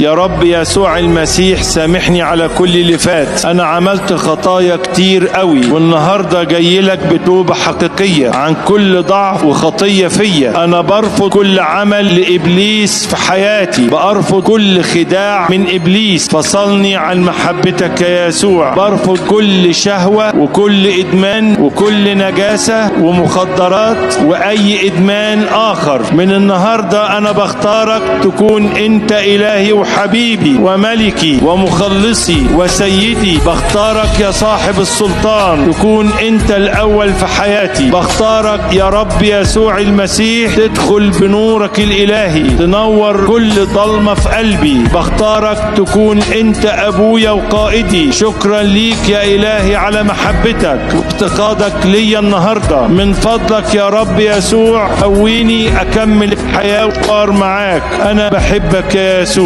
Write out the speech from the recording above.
يا رب يسوع المسيح سامحني على كل اللي فات، انا عملت خطايا كتير قوي، والنهارده جاي لك بتوبة حقيقية عن كل ضعف وخطيه فيا. انا برفض كل عمل لابليس في حياتي، برفض كل خداع من ابليس فصلني عن محبتك يا يسوع. برفض كل شهوة وكل ادمان وكل نجاسة ومخدرات واي ادمان اخر. من النهارده انا بختارك تكون انت الهي وحبيبي وملكي ومخلصي وسيدي. بختارك يا صاحب السلطان تكون انت الاول في حياتي. بختارك يا رب يسوع المسيح تدخل بنورك الالهي تنور كل ضلمة في قلبي. بختارك تكون انت ابويا وقائدي. شكرا ليك يا الهي على محبتك وافتقادك ليا النهارده. من فضلك يا رب يسوع قويني اكمل الحياة وقار معاك. انا بحبك يا يسوع.